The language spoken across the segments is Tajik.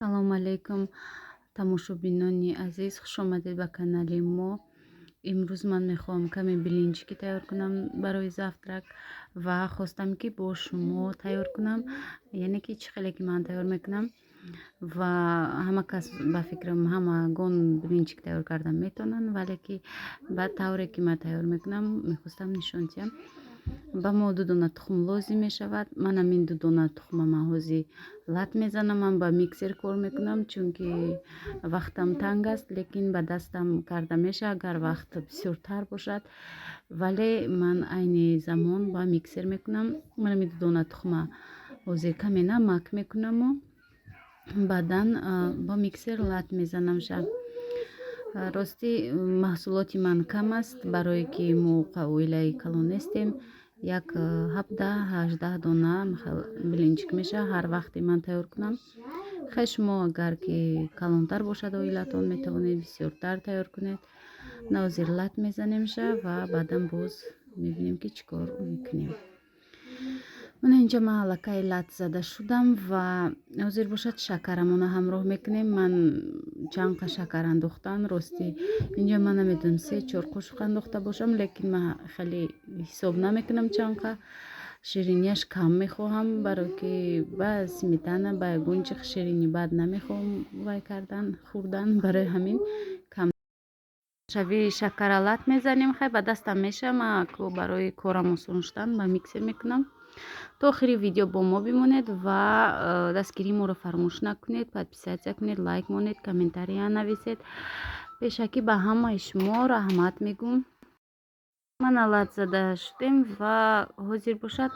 Салому алайкум, тамошобинони азиз, хушомадед ба канали мо. Имрӯз ман мехоҳам каме блинчики тайёр кунам барои завтрак ва хостам, ки бо шумо тайёр кунам, яъне ки чӣ хеле ки ман тайёр мекунам. Ва ҳама кас, ба фикрам, ҳамагон блинчик тайёр кардан метавонанд, вале ки ба тавре ки ман тайёр мекунам, мехостам нишон диҳам. Ба мо 2 дона тухм лозим мешавад. Ман ҳамин 2 дона тухма ман ҳозир лат мезанам. Ман ба миксер кор мекунам, чунки вақтам танг аст, лекин ба дастам карда мешавад, агар вақт бисёртар бошад, вале ман айни замон ба миксер мекунам. Ман ҳамин 2 дона тухма ҳозир каме намак мекунаму баъдан бо миксер лат мезанам ша. Ростӣ, маҳсулоти ман кам аст, барое ки мо оилаи калон нестем. Як 17-18 дона блинчик мешавад ҳар вақте ман тайёр кунам. Хай, шумо агар ки калонтар бошад оилатон, метавонед бисёртар тайёр кунед. На, ҳозир лат мезанемша ва баъдан боз мебинем, ки чӣ кор мекунем. Мана, инҷа ман аллакай лат зада шудам ва ҳозир бошад, шакарамона ҳамроҳ мекунем. Ман чанд қа шакар андохтан, ростӣ, инҷа ман намедонам, се чор қошуқ андохта бошам, лекин ман хеле ҳисоб намекунам чанд қа. Ширинияш кам мехоҳам, барое ки ба сметана, ба ягон чи ширини бад намехоҳам вай кардан, хӯрдан. Барои ҳамин кам шави шакара лат мезанем. Хай, ба дастам мешавам, барои корам осон шудан ба миксер мекунам. То охири видео бо мо бимонед ва дастгирии моро фаромӯш накунед, подписаться кунед, лайк монед, комментария нависед. Пешакӣ ба ҳамаи шумо раҳмат мегӯм. Мана, лат зада шудем ва ҳозир бошад,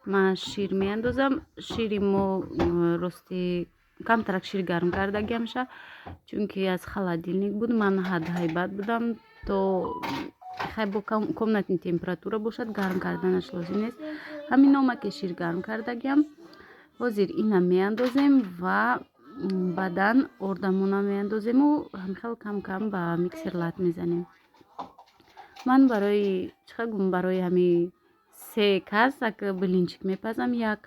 ман шир меандозам. Шири мо, рости, камтарак шир гарм кардагиамша, чунки аз холодильник буд, ман ҳайбат будам. То хай, бо комнатный температура бошад, гарм карданаш лозим нест. Ҳамин номаке шир гарм кардагиам, ҳозир ина меандозем ва баъдан ордамона меандозему ҳамихел кам кам ба миксер лат мезанем. Ман барои чӣ гум, барои ҳами се кас як блинчик мепазам, як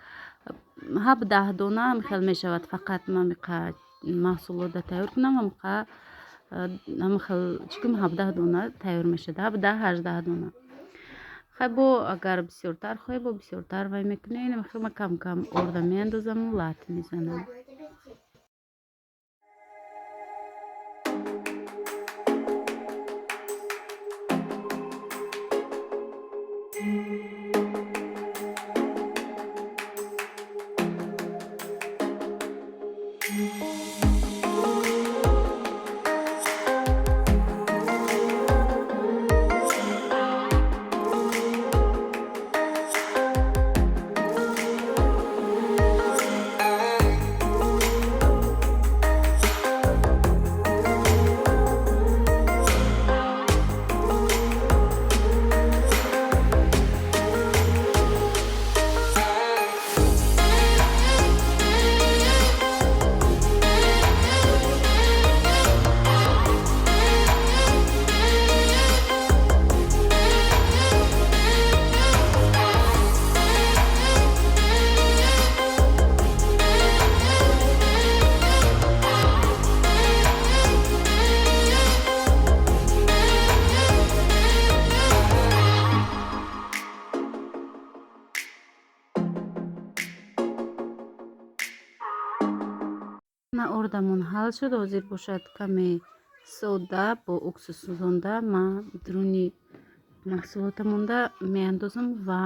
17 дона ҳамихел мешавад. Фақат ман миқа маҳсулотро тайёр кунам, ҳамиқа ҳамихел чӣ гум, 17 дона тайёр мешавад, 17-18 дона. Хай, бо агар бисёртар хоҳед, бо бисёртар вай мекунед. Ман кам кам орда меандозаму лат мезанам. На, ордамон ҳал шуд. Ҳозир бошад, каме сода бо уксус сӯзонда ман дуруни маҳсулотамонда меандозам ва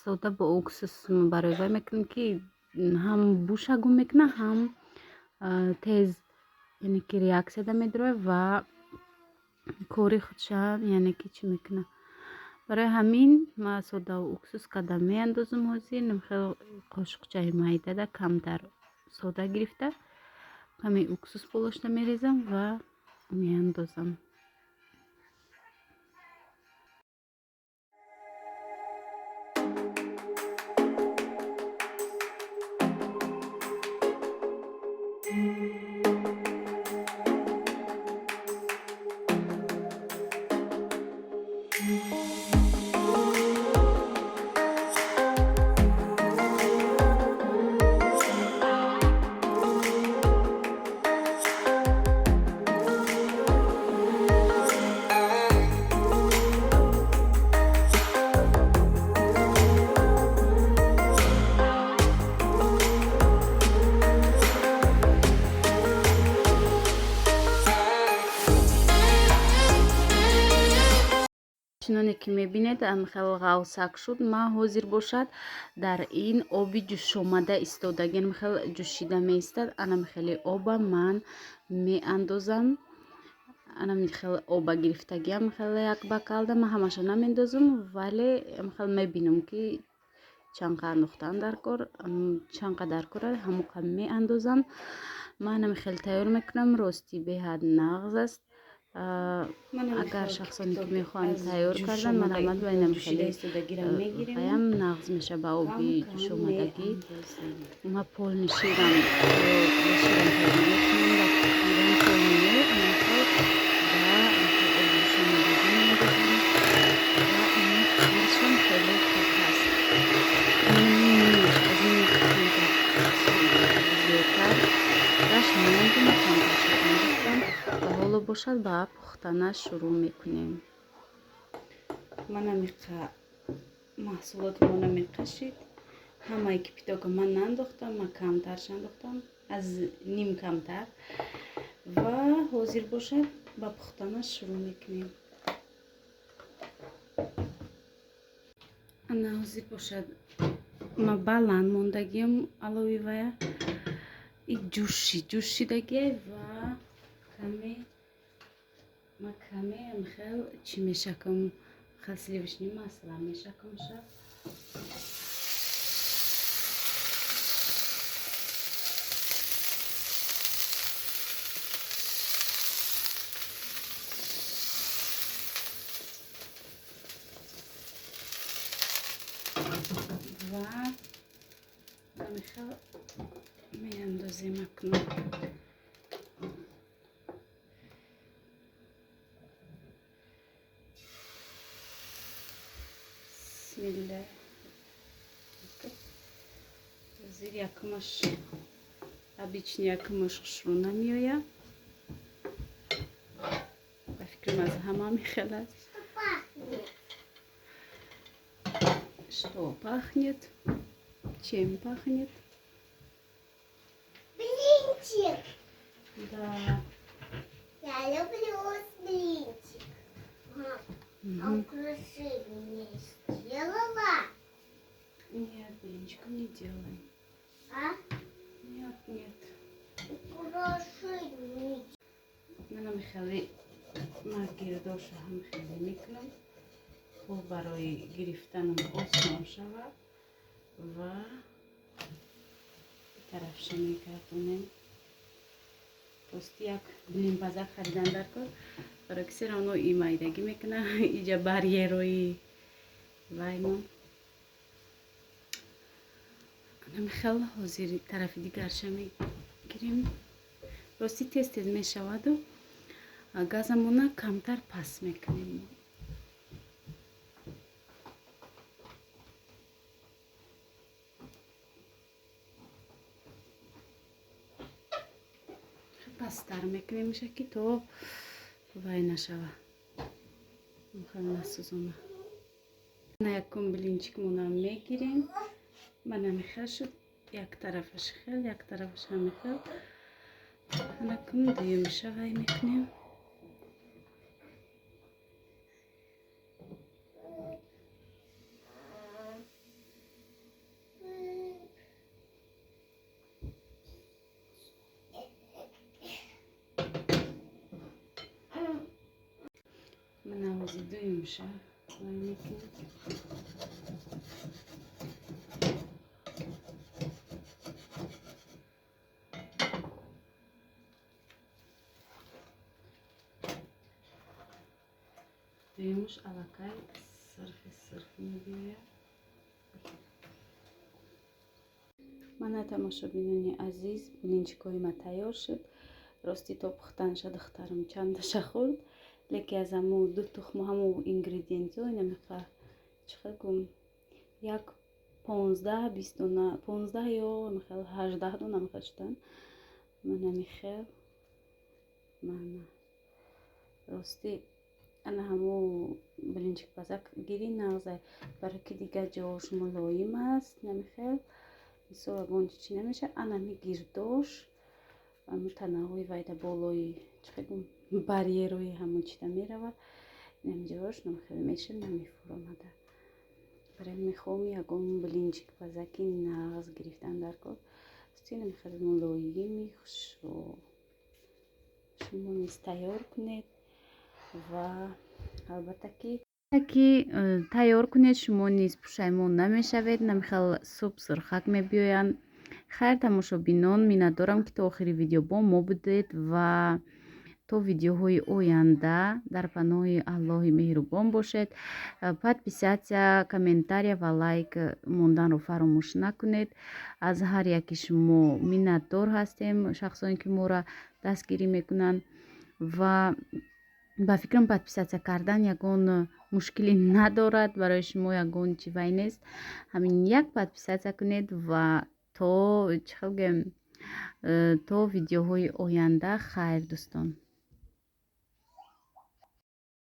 сода бо уксус барои вай мекунам, ки ҳам буша гум мекунад, ҳам тез, яъне ки реаксияда медарояд ва кори худша, яъне ки чӣ мекунад. Барои ҳамин ман содаву уксус карда меандозам. Ҳозир хеле қошуқчаи майдада камтар сода гирифта, каме уксус болошта мерезам ва меандозам. Чуноне ки мебинед, хеле ғавсак шуд. Ман ҳозир бошад дар ин оби ҷӯшомада истодагӣ, хеле ҷӯшида меистад. Анам хеле оба ман меандозам. Анам хеле оба гирифтагиам, хеле як бакалда. Ман ҳамаша намендозам, вале хеле мебинам ки чанд қа андохтан дар кор, чанд қа дар кор, ҳамон қа меандозам. Ман анам хеле тайёр мекунам. Рости беҳад нағз аст. Агар шахсоне ки мехоҳанд тайёр кардан, марҳамат, ба инам хеле ваям нағз меша ба оби ҷӯшомадагӣ. Ма полный ширам ба ширам тайёр намекунам, полный не, анам ба оби ҷӯшомадагӣ меандозам ва ин ҳаршам хеле хуб ҳаст. Нимаш аз ин камтар зиёдтар раш мондум, камтарша андохтам ва ҳоло бошад ба пухтанаш шурӯъ мекунем. Мана миқа маҳсулоти мона меқашид. Ҳамаи кипятока ман наандохтам, ман камтарш андохтам, аз ним камтар. Ва ҳозир бошад ба пухтанаш шурӯъ мекунем. Ана ҳозир бошад ма баланд мондагиам алови вая. И ҷӯшидагиай ва каме ма каме хел чӣ мешакам, хел сливочный масло мешакамша. Ва мехел меандозем акнун. Бисмилла. Зир якумаш обычный якумаш хушрӯ намеояд. Ба фикрам аз ҳама мехел аст. Что пахнет? Чем пахнет? Блинчик. Да. Я люблю блинчик. А украшение сделала? Нет, блинчиком не делаем. А? Нет, нет. Украшение. Мана мехали ма гирдоша ҳам хеле мекунам, то барои гирифтанам осон шавад ва тарафша мегардонем. Рости як блинпазак харидан дар кор, барои ки все равно и майдагӣ мекуна иҷа барьерои ваймон. Намихел ҳозир тарафи дигарша мегирем. Рости тез тез мешаваду газамона камтар пас мекунем. Пасттар мекунем меша ки то вай нашава, хел насӯзона. На якум блинчикмона мегирем. Мана мехел шуд, як тарафаш хел, як тарафаш ҳамехел. Анакун дуюмша вай мекунем. Мана ҳозир дуюмша вай мекунем. Дуюмаш аллакай сирхи сирх мебиёяд. Мана тамошобинони азиз, блинчикҳои ма тайёр шуд. Рости то пухтанша духтарам чандаша хӯрд, лекин аз ҳамо ду тухму ҳамо ингредиентҳо инамиқа чӣ хел гум, як 15-20 дона, 15 ё михел 18 дона михел шудан. Мана михел, мана рости ана ҳамо блинчик пазак гири нағзай, барои ки дигар ҷош мулоим аст, намихел мисол ягон чӣ намеша. Анами гирдош танаҳои вайда болои чӣ хел гум барьерои ҳамон чида мерава. Инамҷош намхел меша, намефуромада. Барои мехоҳам ягон блинчик пазаки нағз гирифтан дар кор. Намхел мулоими хушрӯ. Шумо низ тайёр кунед ва албатта ки тайёр кунед, шумо низ пушаймон намешавед. Намхел суб сурхак мебиёянд. Хайр, тамошобинон, миннатдорам, ки то охири видео бо мо будед ва то видеоҳои оянда дар паноҳи Аллоҳи меҳрубон бошед. Подписаться, комментария ва лайк монданро фаромӯш накунед. Аз ҳар яки шумо миннатдор ҳастем, шахсоне ки моро дастгирӣ мекунанд. Ва ба фикрам, подписаться кардан ягон мушкилӣ надорад барои шумо, ягон чи вай нест. Ҳамин як подписаться кунед ва то чӣ хел гӯем, то видеоҳои оянда. Хайр, дӯстон.